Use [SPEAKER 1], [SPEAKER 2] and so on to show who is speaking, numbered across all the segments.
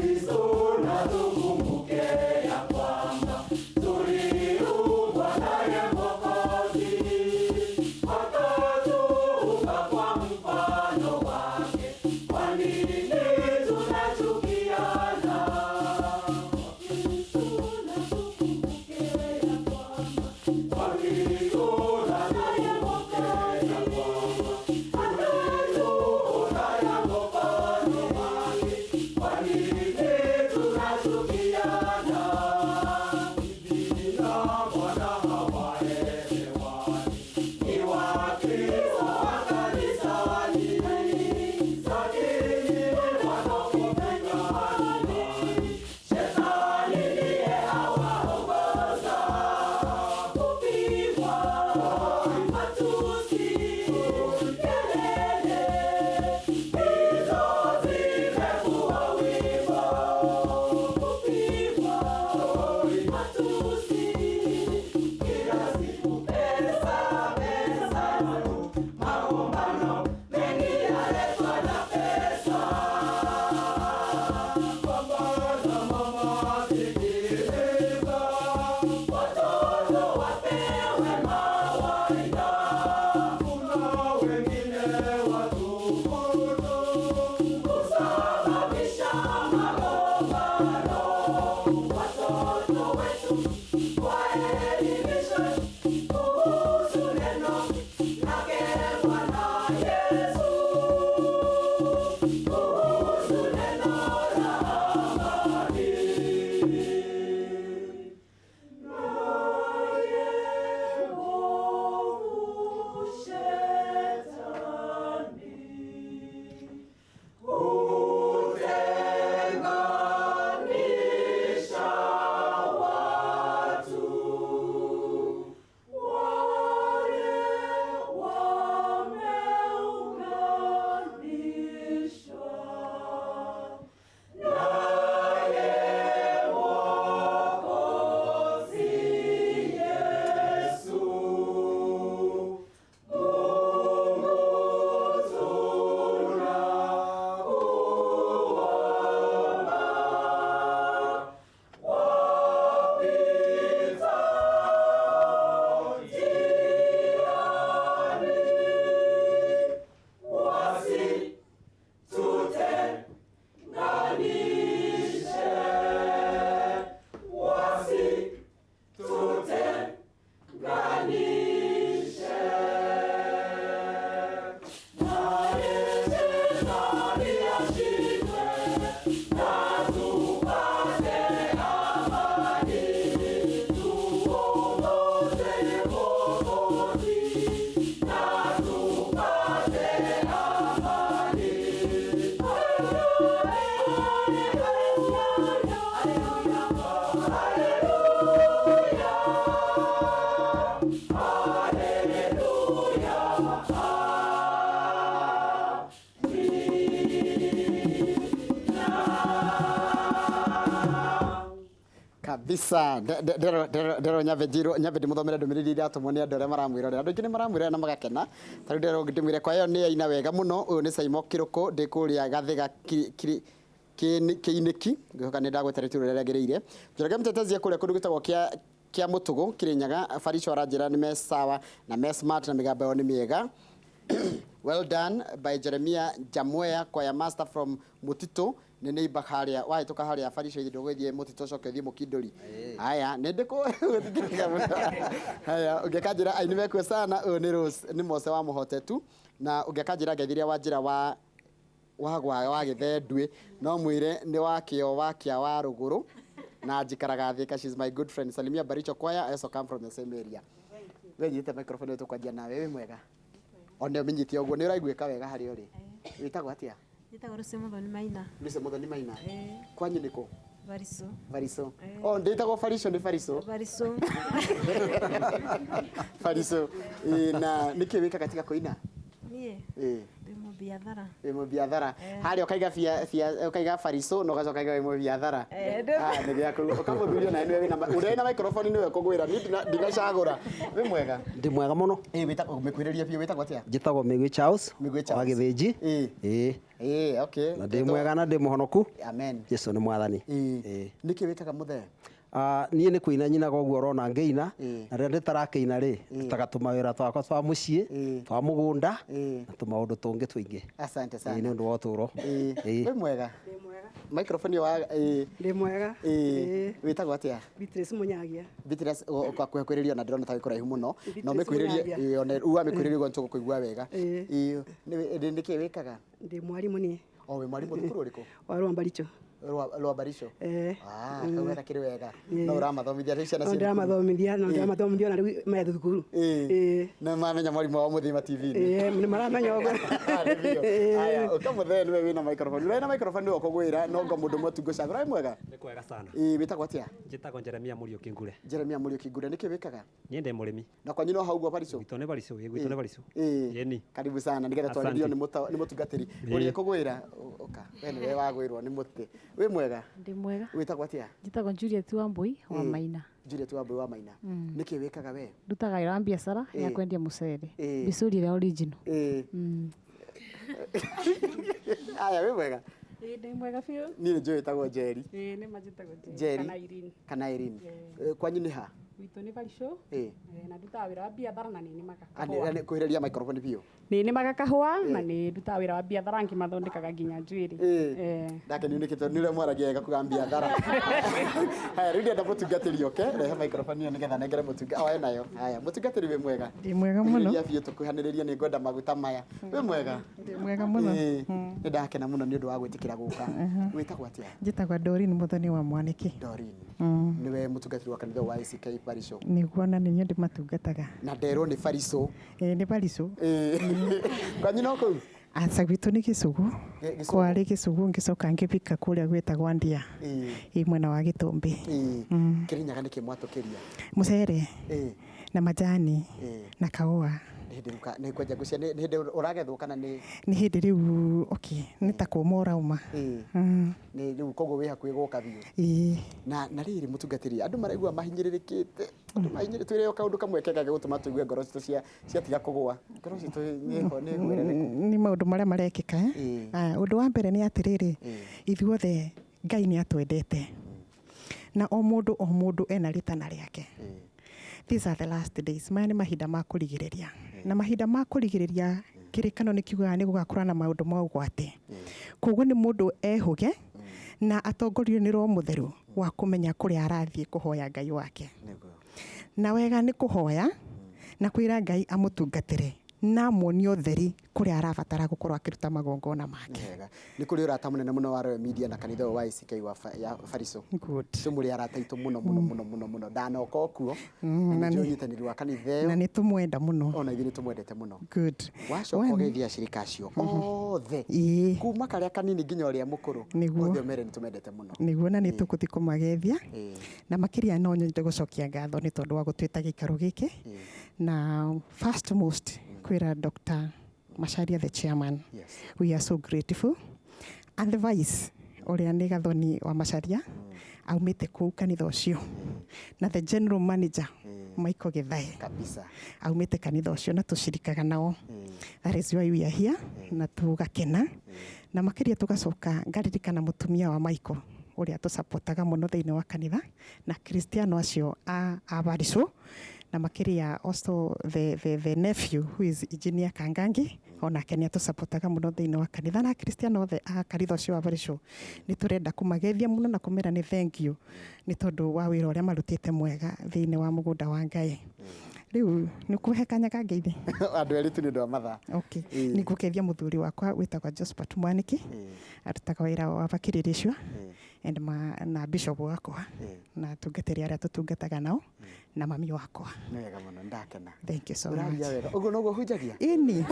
[SPEAKER 1] Wakristo na tukumbuke ya kwamba tuliumbwa naye Mwokozi, akatuumba kwa mfano wake. Kwa nini tunachukiana? Wakristo na tukumbuke ya kwamba Wakristo naye Mwokozi, akatuumba kwa mfano wake. Kwa nini tunachukiana? Bibi na bwana hawaelewani, ni Wakristo wa kanisani, lakini wanapopigana, shetani ndiye awaongoza. Kupigwa, matusi, kelele, hizo zimekuwa wimbo. Kupigwa, matusi, kila siku pesa, pesa tu, magombano mengi yaletwa na pesa. Baba na mama sikiliza, watoto wapewe mawaidha. Kuna wengine watukutu husababisha magombano. Watoto wetu waelimishwe kuhusu neno lake Bwana Yesu, kuhusu neno la amani. Naye mwovu Shetani hutenganisha watu wale wameunganishwa naye Mwokozi Yesu. Mungu tunakuomba, wapitao njiani wasitutenganishe, wasitutenganishe. Naye shetani ashindwe, na tupate amani. Tuongoze Mwokozi, na tupate amani. Haleluya, haleluya, haleluya, haleluya.
[SPEAKER 2] Kabisa. Ndero nyambe njirwo, nyambe ndĩmũthomere ndũmĩrĩri iratũmwo nĩ andũ arĩa maramwĩrorera. Andũ aingĩ nĩ maramwĩrorera na magakena. Ta rĩu ndero ndĩmwĩre kwa ĩyo nĩ aina wega mũno. Ũyũ nĩ Saimo Kĩrũkũ, ndĩ kũrĩa Gathĩga Kĩinĩki. Ngwĩhoka nĩ ndagweta rĩtwa rĩrĩa rĩagĩrĩire. Njoroge Mtetezi kũrĩa kũndũ gwĩtagwo kĩa Mũtũgũ, Kĩrĩnyaga. Barico aranjĩra nĩ me sawa na me smart na mĩgambo yao nĩ mĩega. Well done by Jeremiah Jamwea, choir master from Mutito. Nĩ neighbor harĩa wahĩtũka harĩa Barico ithi ndũgũthiĩ Mutito, ũcoke ũthiĩ Mũkindũri. Haya, nĩ ndĩkũthikĩrĩria mũno. Haya, ũngĩkanjĩra aini mekuo sana. Ũyũ nĩ Rose, nĩ Mose wa Mũhotetu. Na ũngĩkanjĩra ngeithiria wa njĩra wa gwa wa Gĩthenduĩ, no mwĩre nĩ wa kĩo wa kĩa wa rũgũrũ na njikaraga Thika. She's my good friend. Salimia Baricho choir, I also come from the same area. We nyite microphone ĩyo, tũkwanjia nawe. Wĩ mwega? Ona ũmenyithie ũguo nĩ ũraiguĩka wega harĩa ũrĩ. Wĩtagwo atĩa?
[SPEAKER 3] Njĩtagwo Lucy Muthoni Maina.
[SPEAKER 2] Lucy Muthoni Maina.
[SPEAKER 3] Eh.
[SPEAKER 2] Kwanyu nĩ kũ?
[SPEAKER 3] Barico.
[SPEAKER 2] Barico.
[SPEAKER 3] Eh.
[SPEAKER 2] Oh, ndĩtagwo Barico, nĩ Barico.
[SPEAKER 3] Barico.
[SPEAKER 2] Barico. Ĩ, na nĩkĩ wĩkaga tiga kũina?
[SPEAKER 3] Niĩ
[SPEAKER 2] Ĩ.
[SPEAKER 3] ndĩ. Mũbiathara.
[SPEAKER 2] Wĩ mũbiathara harĩa ũkaiga ũkaiga barico na ũgacoka ũkaiga wĩ mũbiathara. Ah, nĩ gĩa kũu ũkamũthuria nawe nĩwe wĩna ũrĩa wĩna microphone nĩwe ũkũgwĩra niĩ ndinacagũra. Wĩ mwega?
[SPEAKER 4] Ndĩ mwega mũno.
[SPEAKER 2] Ĩĩ, wĩtagwo mĩkwĩrĩrie biũ, wĩtagwo atĩa?
[SPEAKER 4] Njĩtagwo Mĩgwi Charles.
[SPEAKER 2] Mĩgwi Charles.
[SPEAKER 4] Wa Gĩthĩnji.
[SPEAKER 2] Ĩĩ.
[SPEAKER 4] Ĩĩ.
[SPEAKER 2] Ĩĩ, okay.
[SPEAKER 4] Na ndĩ mwega na ndĩ mũhonoku.
[SPEAKER 2] Amen.
[SPEAKER 4] Jesu nĩ mwathani.
[SPEAKER 2] Ĩĩ.
[SPEAKER 4] Ĩĩ.
[SPEAKER 2] Nĩkĩ wĩkaga mũthee?
[SPEAKER 4] Ah, niĩ nĩ kũina nyinaga ũguo ũrona ngĩina.
[SPEAKER 2] Ĩĩ.
[SPEAKER 4] Na rĩrĩa ndĩtarakĩina rĩ, ndutaga tũmawĩra twakwa twa mũciĩ,
[SPEAKER 2] Ĩĩ.
[SPEAKER 4] twa mũgũnda,
[SPEAKER 2] Ĩĩ.
[SPEAKER 4] na tũmaũndũ tũngĩ tũingĩ.
[SPEAKER 2] Asante
[SPEAKER 4] Ĩĩ,
[SPEAKER 2] sana.
[SPEAKER 4] nĩ ũndũ wa ũtũũro.
[SPEAKER 2] Ĩĩ.
[SPEAKER 4] Ĩĩ.
[SPEAKER 2] Wĩ mwega? Microphone ĩyo ĩĩ.
[SPEAKER 5] Ndĩ mwega.
[SPEAKER 2] Ĩĩ. Wĩtagwo atĩa?
[SPEAKER 5] Beatrice Munyagia.
[SPEAKER 2] Beatrice ũkakuhĩrĩria ona ndĩrona ta wĩ kũraihu mũno. Na
[SPEAKER 5] Beatrice
[SPEAKER 2] ũmĩkuhĩrĩrie
[SPEAKER 5] Munyagia.
[SPEAKER 2] ĩĩ, ona rĩu wamĩkuhĩrĩria ũguo nĩtũgũkũigua wega.
[SPEAKER 5] Ĩĩ.
[SPEAKER 2] Ĩĩ. Nĩkĩ wĩkaga?
[SPEAKER 5] Ndĩ mwarimũ niĩ.
[SPEAKER 2] O wĩ mwarimũ thukuru ũrĩkũ?
[SPEAKER 5] Wa Rwambaricho.
[SPEAKER 2] Rwambarico?
[SPEAKER 5] Ĩĩ.
[SPEAKER 2] Ah, kau gakĩrĩ wega. No ũramathomithia rĩu ciana
[SPEAKER 5] No
[SPEAKER 2] ciĩ thukuru?
[SPEAKER 5] ndĩramathomithia, no ndĩramathomithia ona rĩu me thukuru.
[SPEAKER 2] Ĩĩ.
[SPEAKER 5] Ĩĩ.
[SPEAKER 2] Na mamenya mwarimũ wao Mũthima TV-inĩ.
[SPEAKER 5] Ĩĩ, nĩ maramenya ũguo.
[SPEAKER 2] Nĩ biũ. Aya, ũkamũthee nĩwe wĩna microphone. Ũrĩa wĩna microphone nĩwe ũkũgwĩra, no ngo mũndũ ũmwe tu ngũcagũra. Wĩ mwega?
[SPEAKER 6] Nĩ kwega sana.
[SPEAKER 2] Ĩĩ, wĩtagwo atĩa?
[SPEAKER 6] Njĩtagwo Jeremia Mũriũki Ngure.
[SPEAKER 2] Jeremia Mũriũki Ngure, nĩkĩ wĩkaga?
[SPEAKER 6] Niĩ ndĩ mũrĩmi.
[SPEAKER 2] Na kwanyu no hau ũguo Barico?
[SPEAKER 6] Gwitũ nĩ Barico, ĩĩ gwitũ nĩ Barico.
[SPEAKER 2] Ĩĩ.
[SPEAKER 6] Ĩni.
[SPEAKER 2] Karibu sana nĩgetha twarĩrio
[SPEAKER 6] Asante.
[SPEAKER 2] nĩ mũtungatĩri.
[SPEAKER 6] Ĩĩ.
[SPEAKER 2] Ũrĩa ũkũgwĩra ũka. We nĩwe wagwĩrwo nĩ mũtĩ. Wĩ mwega?
[SPEAKER 7] Ndĩ mwega.
[SPEAKER 2] Wĩtagwo atĩa?
[SPEAKER 7] Njĩtagwo Juliet Wambui wa
[SPEAKER 2] Ĩĩ.
[SPEAKER 7] Maina.
[SPEAKER 2] Juliet Wambui wa Maina. Nĩkĩ wĩkaga we?
[SPEAKER 7] Ndutaga wĩra wa biacara ya
[SPEAKER 2] Ĩĩ.
[SPEAKER 7] kwendia mũcere.
[SPEAKER 2] Ĩĩ.
[SPEAKER 7] Bicũri ĩrĩa original.
[SPEAKER 2] Ĩĩ. Aya, wĩ mwega?
[SPEAKER 5] Ĩĩ, ndĩ mwega biũ.
[SPEAKER 2] Niĩ nĩ njũĩ wĩtagwo Njeri.
[SPEAKER 5] Ĩĩ, nĩ manjĩtagwo
[SPEAKER 2] Njeri.
[SPEAKER 5] Kana Irene.
[SPEAKER 2] Kana Irene. Kwanyu nĩ ha?
[SPEAKER 5] Gwitũ nĩ Barico.
[SPEAKER 2] Ĩĩ.
[SPEAKER 5] Na ndutaga wĩra wa biathara na nĩ nĩmaga kahũa.
[SPEAKER 2] Kuhĩrĩria microphone biũ.
[SPEAKER 5] Nĩ nĩmaga kahũa na nĩ ndutaga wĩra wa biathara ngĩmathondekaga nginya njuĩrĩ.
[SPEAKER 2] Ĩĩ. Ndakenio nĩ kĩtũ nĩ ũrĩa mwaragia wega kuga biathara. Haya, rĩu ndĩrenda mũtungatĩri oke, rehe microphone ĩyo nĩgetha nengere mũtunga oe nayo. Haya, mũtungatĩri wĩ mwega?
[SPEAKER 8] Ndĩ mwega mũno.
[SPEAKER 2] Kuhĩrĩria biũ tũkuhanĩrĩrie nĩ ngwenda maguta maya. Wĩ mwega?
[SPEAKER 8] Ndĩ mwega mũno.
[SPEAKER 2] Ĩĩ. Nĩ ndakena mũno nĩ ũndũ wa gwĩtĩkĩra gũka. Wĩtagwo atĩa?
[SPEAKER 8] Njĩtagwo Doreen Muthoni wa Mwanĩki.
[SPEAKER 2] Doreen. Nĩwe mũtungatĩri wa kanitha wa ACK Barico.
[SPEAKER 8] Nĩguo na nĩ niĩ ndĩmatungataga.
[SPEAKER 2] Na nderwo nĩ Barico.
[SPEAKER 8] Ĩĩ nĩ Barico.
[SPEAKER 2] Ĩĩ. Kwanyu no kũu?
[SPEAKER 8] Aca gwitũ nĩ Gĩcũgũ.
[SPEAKER 2] Gĩcũgũ.
[SPEAKER 8] Kwarĩ Gĩcũgũ ngĩcoka ngĩbika kũrĩa gwĩtagwo Ndia.
[SPEAKER 2] Ĩĩ.
[SPEAKER 8] Ĩ mwena wa Gĩtũmbĩ.
[SPEAKER 2] Ĩĩ. Kĩrĩnyaga nĩkĩ mwatũkĩria?
[SPEAKER 8] Mũcere
[SPEAKER 2] Ĩĩ.
[SPEAKER 8] na majani
[SPEAKER 2] Ĩĩ.
[SPEAKER 8] na kahũa.
[SPEAKER 2] Nĩ hĩndĩ nĩ kwenja ngũcia nĩ hĩndĩ ũragethwo kana nĩ
[SPEAKER 8] Nĩ hĩndĩ rĩu okay, nĩ ta kũma ũrauma.
[SPEAKER 2] Ĩĩ. Nĩ rĩu koguo wĩ hakuhĩ gũka biũ.
[SPEAKER 8] Ĩĩ.
[SPEAKER 2] Na rĩrĩ mũtungatĩri andũ maraigua mahinyĩrĩrĩkĩte andũ mahinyĩrĩ twĩre o kaũndũ kamwe kega gĩgũtũma tũigue ngoro citũ ciatiga kũgũa ngoro citũ nĩ hwerereku.
[SPEAKER 8] Nĩ maũndũ marĩa marekĩka.
[SPEAKER 2] Ĩĩ.
[SPEAKER 8] Aya, ũndũ wa mbere nĩ atĩrĩrĩ,
[SPEAKER 2] Ĩĩ.
[SPEAKER 8] ithuothe Ngai nĩ atwendete. Na o mũndũ o mũndũ ena rĩtana rĩake. These are the last days. Maya nĩ mahinda ma kũrigĩrĩria. Na mahinda ma kũrigĩrĩria kĩrĩkano nĩ kiugaga nĩ gũgakorwo na maũndũ ma ũgwati. Koguo nĩ mũndũ ehũge na atongorio nĩ Roho Mũtheru wa kũmenya kũrĩa arathiĩ kũhoya Ngai wake.
[SPEAKER 2] Nĩguo.
[SPEAKER 8] Na wega nĩ kũhoya na kwĩra Ngai amũtungatĩre na amuonie ũtheri kũrĩa arabatara gũkorwo akĩruta magongona make.
[SPEAKER 2] Nĩ wega. Nĩ kũrĩ ũrata mũnene mũno wa Royal Media na kanitha ũyũ wa ACK wa ya Barico.
[SPEAKER 8] Good.
[SPEAKER 2] Tũmũrĩ arata aitũ mũno mũno mũno mũno mũno. Ndanoka o kuo. Na
[SPEAKER 8] na
[SPEAKER 2] nĩ
[SPEAKER 8] nĩ-
[SPEAKER 2] ũnyitanĩri wa kanitha ĩyo.
[SPEAKER 8] Na nĩ tũmwenda mũno.
[SPEAKER 2] Ona ithuĩ nĩ tũmwendete mũno.
[SPEAKER 8] Good.
[SPEAKER 2] Wacoka ũgeithia acirika acio othe.
[SPEAKER 8] Ĩĩ.
[SPEAKER 2] Kuma karĩa kanini nginya ũrĩa mũkũrũ.
[SPEAKER 8] Nĩguo.
[SPEAKER 2] Othe ũmere nĩ tũmendete mũno.
[SPEAKER 8] Nĩguo na nĩ tũgũthiĩ kũmageithia.
[SPEAKER 2] Ĩĩ.
[SPEAKER 8] Na makĩria no nyende gũcokia ngatho nĩ tondũ wa gũtwĩta gĩikaro gĩkĩ. Na first most kwĩra Dr. Macharia the chairman.
[SPEAKER 2] Yes.
[SPEAKER 8] We are so grateful. And the vice ũrĩa nĩ Gathoni wa Macharia aumĩte kũu kanitha ũcio. Na the general manager Michael Githae
[SPEAKER 2] Kabisa.
[SPEAKER 8] aumĩte kanitha ũcio na tũcirikaga nao. That is why we are here na tũgakena. Na makĩria tũgacoka ngaririkana mũtumia wa Michael ũrĩa tũcapotaga mũno thĩinĩ wa kanitha na Kristiano acio a Barico na makĩria also the nephew who is Engineer Kangangi onake nĩ atũcapotaga mũno thĩinĩ wa kanitha na Kristiano othe a kanitha ũcio wa Barico nĩ tũrenda kũmageithia mũno na kũmera nĩ thank you nĩ tondũ wa wĩra ũrĩa marutĩte mwega thĩinĩ wa mũgũnda wa Ngai. Rĩu nĩ kũhe kanya kangeithi.
[SPEAKER 2] Andũ erĩ tu nĩ ũndũ wa mathaa.
[SPEAKER 8] Okay.
[SPEAKER 2] Ĩĩ.
[SPEAKER 8] Nĩ ngũkeithia mũthuri wakwa wĩtagwo Josephat Mwaniki arutaga wĩra wa Bakirĩrĩcua. And ma, na bishop wakwa na atungatĩri arĩa tũtungataga nao na mami wakwa.
[SPEAKER 2] Nĩ wega mũno, ndakena.
[SPEAKER 8] Thank you so
[SPEAKER 2] Ũraria
[SPEAKER 8] much.
[SPEAKER 2] wega. Ũguo noguo hunjagia?
[SPEAKER 8] Ĩni,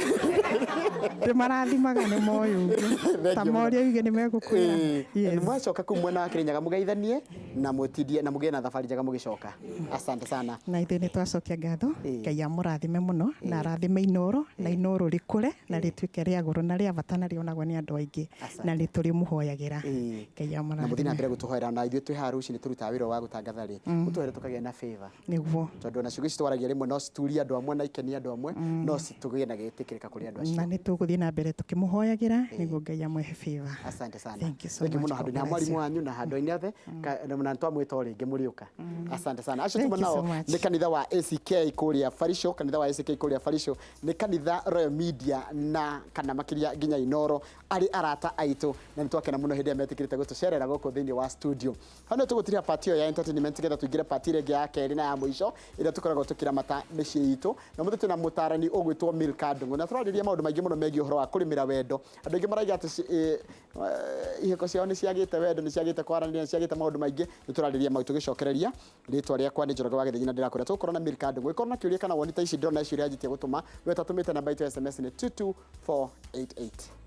[SPEAKER 8] ndĩmarathimaga nĩ moĩ ũguo, ta
[SPEAKER 2] Thank you mũno.
[SPEAKER 8] moria uge nĩ megũkwĩra.
[SPEAKER 2] Yes. Mwacoka kuu mwena wa Kirinyaga mũgeithanie na mũtindie na mũgĩe na thabarĩ njega mũgĩcoka. Asante sana.
[SPEAKER 8] Na ithuĩ nĩ twacokia ngatho. Ngai amũrathime mũno na arathime Inoro, na Inoro rĩkũre na rĩtuĩke rĩa goro na rĩa bata na rĩonagwo nĩ andũ aingĩ, na nĩ tũrĩmũhoyagĩra. Ngai
[SPEAKER 2] Na mũthiĩ na
[SPEAKER 8] amũrathime.
[SPEAKER 2] mbere gũtũhoera, na ithuĩ twĩ haha rũcinĩ tũrutaga wĩra wa gũtangatha rĩ, mũtũhere tũkagĩa na favor,
[SPEAKER 8] Nĩguo.
[SPEAKER 2] tondũ ona ciugo ici twaragia rĩmwe no citurie andũ amwe na ikenie andũ amwe, no citũgĩe na gĩtĩkĩrĩka kũrĩ andũ acio.
[SPEAKER 8] Na nĩ tũgũthiĩ na mbere tũkĩmũhoyagĩra nĩguo Ngai amũhe favor.
[SPEAKER 2] Asante sana.
[SPEAKER 8] Thank you so
[SPEAKER 2] Thank you
[SPEAKER 8] much.
[SPEAKER 2] mũno
[SPEAKER 8] God
[SPEAKER 2] handũ-inĩ ha
[SPEAKER 8] bless
[SPEAKER 2] mwarimũ
[SPEAKER 8] you.
[SPEAKER 2] wanyu na handũ-inĩ othe. Na nĩtwamwĩta o rĩngĩ mũrĩũka. Asante sana. Acio
[SPEAKER 8] Thank
[SPEAKER 2] tuma
[SPEAKER 8] you so
[SPEAKER 2] nao
[SPEAKER 8] much.
[SPEAKER 2] nĩ kanitha wa ACK kũrĩa Barisho, kanitha wa ACK kũrĩa Barisho nĩ kanitha Royal Media na kana makĩria nginya Inoro arĩ arata aitũ, na nĩtwakena mũno hĩndĩ ĩrĩa metĩkĩrĩte gũtũcerera gũkũ thĩinĩ wa studio. Hau nĩ tũgũtiria part ĩyo ya entertainment getha tũingĩre part ĩrĩa ĩngĩ ya kerĩ na ya mũico ĩrĩa tũkoragwo tũkĩramata mĩciĩ itũ, na mũthĩ twĩna mũtarani ũgwĩtwo Milka Ndung'u, na tũrarĩrĩria maũndũ maingĩ mũno megiĩ ũhoro wa kũrĩmĩra wendo. Andũ aingĩ maraiga atĩ ihiko ciao nĩ ciagĩte wendo, nĩ ciagĩte kwaranĩria, nĩ ciagĩte maũndũ maingĩ. Nĩ tũrarĩrĩria mau tũgĩcokereria. Rĩtwa rĩakwa nĩ Njoroge wa Gĩthĩnji na ndĩrakwĩra tũgũkorwo na Milka Ndung'u. Ĩkorwo na kĩũria kana woni ta ici ndĩrona ici ũrĩa anjĩtie gũtũma, we tatũmĩte namba itũ ya SMS nĩ 22488.